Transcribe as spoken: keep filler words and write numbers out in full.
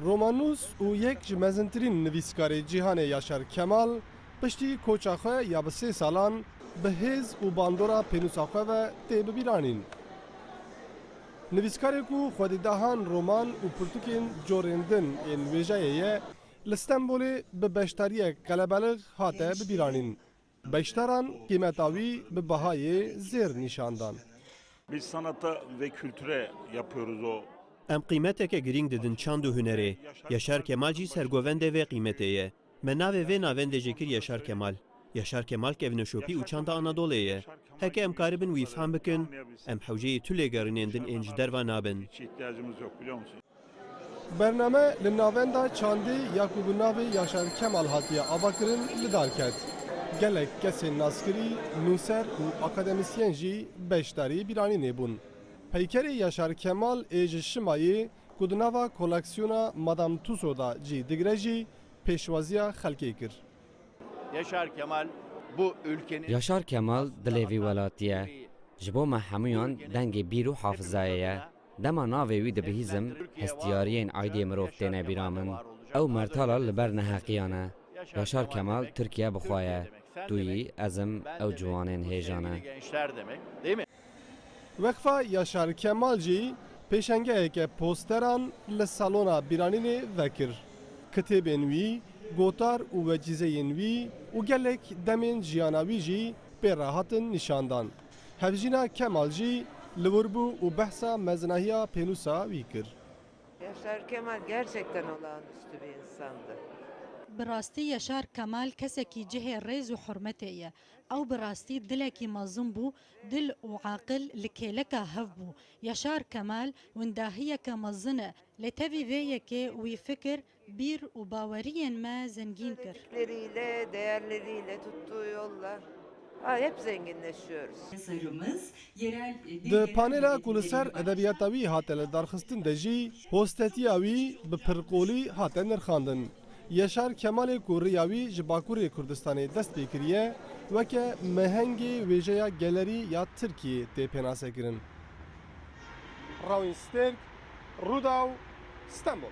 Romannûs û yek ji mezintirîn nivîskarê cîhanê Yaşar Kemal piştî koça xwe ya bi sê salan bi hêz û bandora pênûsa xwe ve tê bibîranîn. Nivîskarê ku xwedî dehan roman û pirtûkên corên din ên wêjeyê ye, li Stenbolê bi beşdariyek qelebelix hate bibîranîn. Beşdaran qîmeta wî bi bihayê zêr nîşan dan. Biz sanata ve kültüre yapıyoruz o. Em qîmeteke girîng didin çand û hunerê. Yaşar Kemal jî sergovendê vê qîmetê ye. Me navê vê navendê jî kir Yaşar Kemal. Yaşar Kemal kevneşopî û çanda Anadolê ye. Heke em karibin wî fehm bikin, em hewceyî tu lêgerînên din ên ji derva nabin. Hiç ihtiyacımız yok, biliyor musun? Bername li navenda çandê ya ku bi navê Yaşar Kemal hatiye avakirin li dar ket. Gelek kesên naskirî, nûser û akademîsyen jî beşdarî bîranînê bûn. Peykerê Yaşar Kemal ê ji Şimayê ku di nava koleksiyona Madame Tussauds de cî digire jî pêşwaziya xelkê kir. Yaşar Kemal bu ülkenin Yaşar Kemal dilê vî welatî ye. Ji bo me hemûyan dengê bîr û hafizayê ye. Dema navê wî dibihîzim, hestiyariyên aîdiyê mirov têne bîra min. Ew mertala li ber neheqiyan e. Yaşar Kemal Tirkiye bi xwe ye. Tu yî, ez im, ew ciwanên hêja ne. Gençler demek, değil mi? Weqfa Yaşar Kemal jî pêşengeheke posteran li salona bîranînê vekir. Kitêbên wî, gotar û wecîzeyên wî û gelek demên jiyana wî jî pê re hatin nîşandan. Hevjîna Kemal jî li wir bû û behsa mezinahiya pênûsa wî kir. Yaşar Kemal gerçekten olağanüstü bir insandı. Bi rastî Yaşar Kemal kesekî cihê rêz û hurmetê ye. Ew bi rastî dilekî mezin bû, dil û aqil li kêleka hev bû. Yaşar Kemal windahiyeke mezin e. Lê tevî vê yekê wî fikir, bîr û baweriyên me zengîn kir. Söyledikleriyle, değerleriyle, tuttuğu yolla, aa, hep zenginleşiyoruz. Yazarımız yerel, e, Di panela ku li ser edebiyata wî hate lidarxistin de jî hostetiya wî bi pirqolî hate nirxandin. Yaşar Kemalê ku riya wî ji Bakurê Kurdistanê dest pê kiriye, weke mehengê wêjeya gelerî ya Tirkiyê tê pênasekirin. Rawîn Sterk, Rûdaw, Stenbol.